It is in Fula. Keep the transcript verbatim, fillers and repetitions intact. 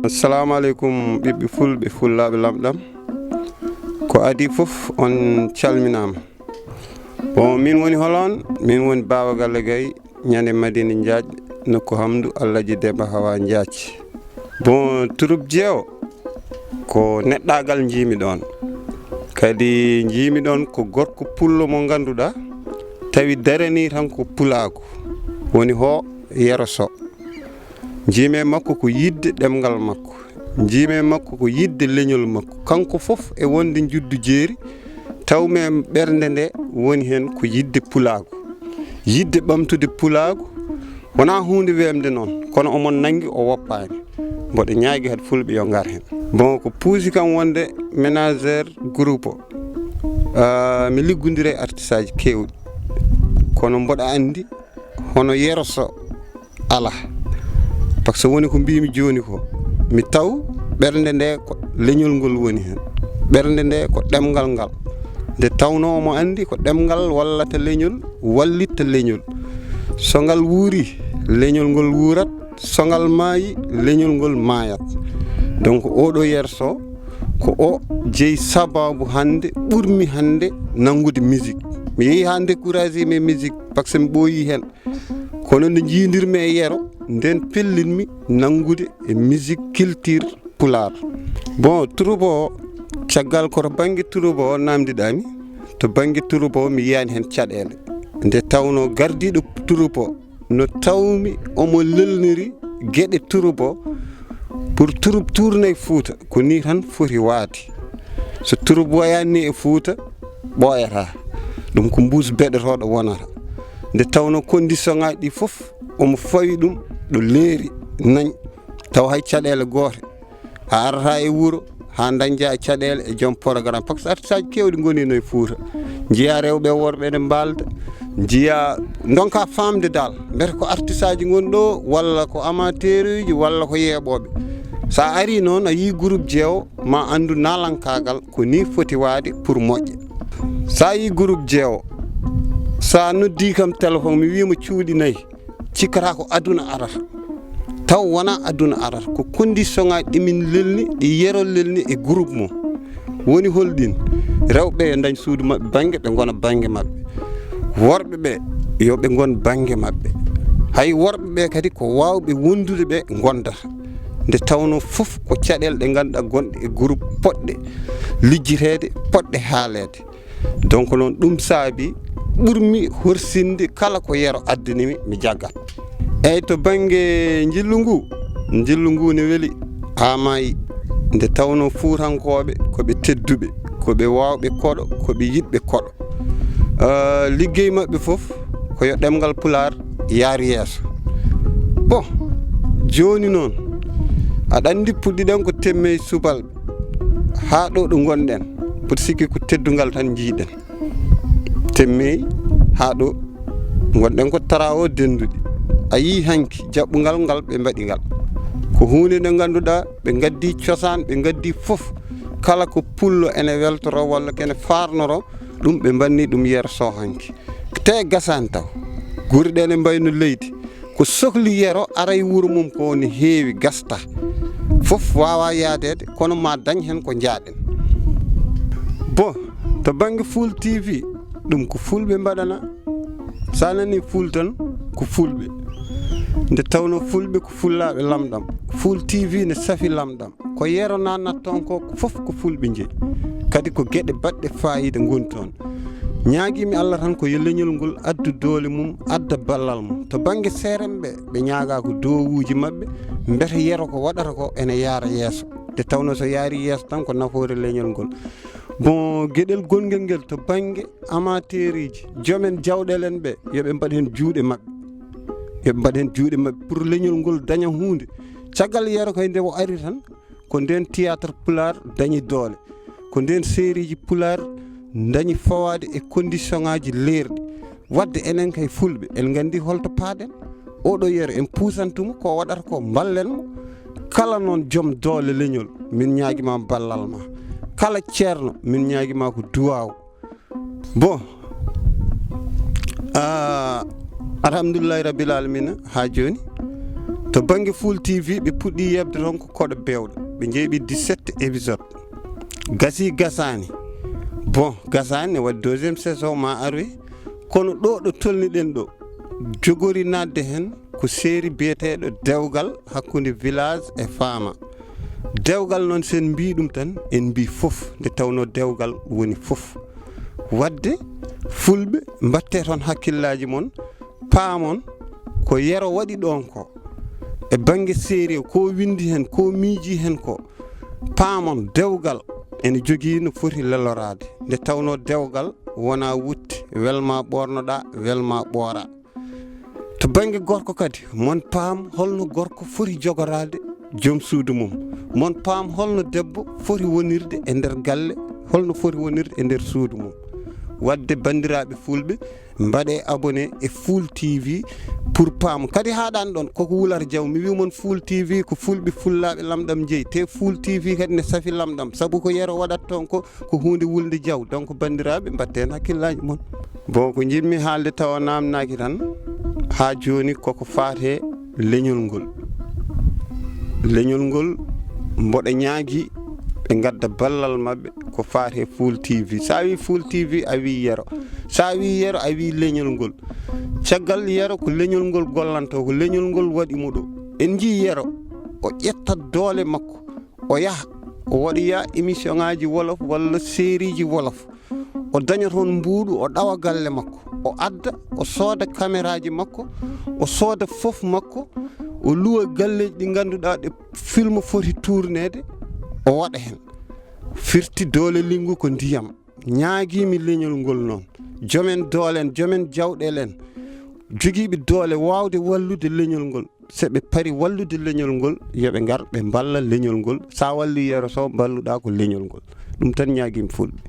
Assalamu aleykum, ɓiɓɓe fulɓe, fullaaɓe lamɗam. Ko adii fof, on calminaama. Bon, min woni hol on? Min woni Baaba Galle Gaye, ñande Madina Njaaƴ, nokku Hamdu Alhaji Demba Hawa Njaaƴ. Bon, troupe Jeewo, ko neɗɗaagal njiimi ɗoon. Kadi njiimi ɗoon ko gorko pullo mo ngannduɗaa, tawi daranii tan ko pulaagu. Woni hoo Yero Soh. Njiimi e makko ko yiɗde ɗemngal makko. Njiimi e makko ko yiɗde leñol makko. Kanko fof e wonde njuddu jeeri, taw mi ɓernde nde woni heen ko yiɗde pulaagu. Yiɗde ɓamtude pulaagu, wonaa huunde weemde noon, kono omon nanngi o woppaani. Mboɗo ñaagi hade fulɓe yo ngar heen. Bon, ko puusi kam wonde manager groupe o. Ah, mi liggondira e artiste aji keewɗi. Kono mboɗo anndi hono Yero Soh alaa. Par ce que woni ko mbiimi jooni ko, mi taw ɓernde nde ko leñol ngol woni heen. Ɓernde nde ko ɗemngal ngal. Nde tawnoo omo anndi ko ɗemngal wallata leñol, wallitta leñol. So ngal wuurii, leñol ngol wuurat. So ngal maayii, leñol ngol maayat. Donc, oɗo Yero Soh, ko o jeyi sabaabu hannde, ɓurmi hannde nanngude musique. Mi yehi haa découragé mi e musique, par ce que mi ɓooyii heen. Kono nde njiidirmi e Yero, ndeen pellinmi nanngude e musique culture pulaar. Bon, troupe o, caggal ko to bannge troupe o naamndiɗaa mi, to bannge troupe o mi yiyaani heen caɗeele. Nde tawnoo gardiiɗo troupe o, no tawmi omo lelniri geɗe troupe o, pour troupe tourne e Fuuta, ko nii tan foti waade. So troupe wayaani e Fuuta, ɓooyataa. Ɗum ko mbuus beɗotooɗo wonata. Nde tawnoo condition ŋaaji ɗi fof, omo fawi ɗum ɗo leeri nañ, taw hay caɗeele goote. A arata e wuro haa dañde caɗeele e joom programme, par ce que artiste aji keewɗi ngoniino e Fuuta. Njiyaa rewɓe e worɓe ene mbaalda, njiyaa, ndonkaa faamde dal, mbete ko artiste aji ngoni ɗo, walla ko amateur uji, walla ko yeeɓooɓe. So a arii noon, a yii groupe Jeewo, ma anndu naalankaagal ko nii foti waade pour moƴƴa. So a yii groupe Jeewo, so a noddii kam téléphone, mi wii ma cuuɗi nayi, cikkata ko aduna arata. Taw wonaa aduna arata, ko condition ŋaaji ɗi min lelni, ɗi Yero lelni e groupe mum. Woni hol ɗin? Rewɓe yo ndañ suudu maɓɓe bannge, ɓe ngona bannge maɓɓe. Worɓe ɓe, yo ɓe ngon bannge maɓɓe. Hay worɓe ɓe kadi ko waawɓe wondude ɓe ngondata. Nde tawnoo fof ko caɗeele ɗe ngannduɗaa gonɗe e groupe poɗɗe lijjiteede, poɗɗe haaleede. Donc noon ɗum saabi ɓurmi horsinde kala ko Yero addani mi, mi jaggat. Eyyi, to bannge njillu ngu, njillu ngu ne weli, haa maayi, nde tawnoo Fuutankooɓe ko ɓe tedduɓe, ko ɓe waawɓe koɗo, ko ɓe yiɗɓe koɗo. Ah, liggey maɓɓe fof ko yo ɗemngal Pulaar yaar yeeso. Bon, jooni noon, aɗa anndi puɗɗiɗen ko temme e subalɓe, haa ɗo ɗo ngonɗen, mboɗo sikki ko teddungal tan njiiɗen. Temmeyi haa ɗo ngonɗen ko tara o dennduɗi. A yii hanki jaɓɓungal ngal ɓe mbaɗi ngal. Ko huunde nde ngannduɗaa ɓe ngaddi cosaan, ɓe ngaddi fof. Kala ko pullo ene weltoro walla kene faarnoro, ɗum ɓe mbanni ɗum Yero Soh hanki. Te gasaani taw. Gure ɗe ne mbayno leydi. Ko sokli Yero ara e wuro mum ko ne heewi gasta. Fof waawa yaadeede, kono ma dañ heen ko njaaɗen. Bon, to bannge Fuul T V, ɗum ko fulɓe mbaɗana. So a nanii Fuul tan, ko fulɓe. Nde tawnoo fulɓe ko fullaaɓe lamɗam. Fuul T V ne safi lamɗam. Ko Yero naatnata toon ko fof ko fulɓe njeyi. Kadi ko geɗe baɗɗe faayiida ngoni toon. Ñaagiimi Allah tan ko yo leñol ngol addu doole mum, adda ballal mum. To bannge C R M ɓe, ɓe ñaagaa ko duwawuuji maɓɓe, mbete Yero ko waɗata ko ene yaara yeeso. Nde tawnoo so yaari yeeso tan ko nafoore leñol ngol. Bon, geɗel gonngel ngel to bannge amateur uji, joomen jawɗeele en ɓe, yo ɓe mbaɗ heen juuɗe maɓɓe. Yo ɓe mbaɗ heen juuɗe maɓɓe pour leñol ngol daña huunde. Caggal Yero kay nde o ari tan, ko ndeen théâtre pulaar dañi doole. Ko ndeen seeriji pulaar dañi fawaade e condition ŋaaji leerɗi. Waɗde enen kay fulɓe, en nganndi holto paaɗen. Oɗo Yero en puusantu mo, ko waɗata ko mballen mo. Kala noon joom doole leñol, min ñaagi ma ballal ma. Kala ceerno, min ñaagi ma ko duwaaw. Bon, ah, alhamdulillahi rabbil alamina haa jooni. To bannge Full T V, ɓe puɗɗi yeɓde toon ko Koɗo Bewɗo. Ɓe njeeɓi dix-sept épisode. Gasii gasaani. Bon, gasaani ne waɗi deuxième saison ma aroy. Kono ɗo, ɗo tolniɗen ɗo, jogori naatde heen ko série biyeteeɗo Dewgal hakkunde Village e Faama. Dewgal noon, so en mbii ɗum tan, en mbii fof, nde tawnoo Dewgal woni fof. Waɗde, Fulɓe, mbaɗtee toon hakkillaaji mon, paamon ko Yero waɗi ɗoon ko. E bannge série, ko winndi heen, ko miijii heen ko, paamon Dewgal ene jogii no foti leloraade. Nde tawnoo Dewgal wonaa wutte, wel ma ɓoornoɗaa, wel ma ɓooraa. To bannge gorko kadi, mon paam holno gorko foti jogoraade joom suudu mum. Mon paam holno debbo foti wonirde e nder galle, holno foti wonirde e nder suudu mum. Waɗde, banndiraaɓe Fulɓe, mbaɗee abonné e Full T V pour paam. Kadi haaɗaani ɗoon, koko Wular Jaw. Mi wii mon Full T V ko Fulɓe, Fullaaɓe, Lamɗam njeyi. Te Full T V kadi ne safi Lamɗam, sabu ko Yero waɗata toon ko, ko huunde wulnde jaw. Donc, banndiraaɓe, mbaɗten hakkillaaji mon. Bon, ko njiɗmi haalde tawa naamnaaki tan, haa jooni koko faati e leñol ngol. Leñol ngol, mboɗo ñaagii ɓe ngadda ballal maɓɓe ko faati e Full T V. So a wii Full T V, a wii Yero. So a wii Yero, a wii leñol ngol. Caggal Yero, ko leñol ngol gollantoo, ko leñol ngol waɗi mo ɗo. En njii Yero, o ƴetta doole makko, o yaha, o waɗoya émission ŋaaji wolof walla sérieji wolof. O daña toon mbuuɗu, o ɗawa galle makko, o adda, o sooda kameraaji makko, o sooda fof makko, o luwa galleeji ɗi ngannduɗaa ɗe film foti tourneede, o waɗa heen. Firti doole linngu ko ndiyam. Ñaagiimi leñol ngol noon. Jomen doole en, jomen jawɗeele en, jogiiɓe doole waawde wallude leñol ngol, so ɓe pari wallude leñol ngol, yo ɓe ngar ɓe mballa leñol ngol. So a wallii Yero Sow, mballuɗaa ko leñol ngol. Ɗum tan ñaagiimi Fulɓe.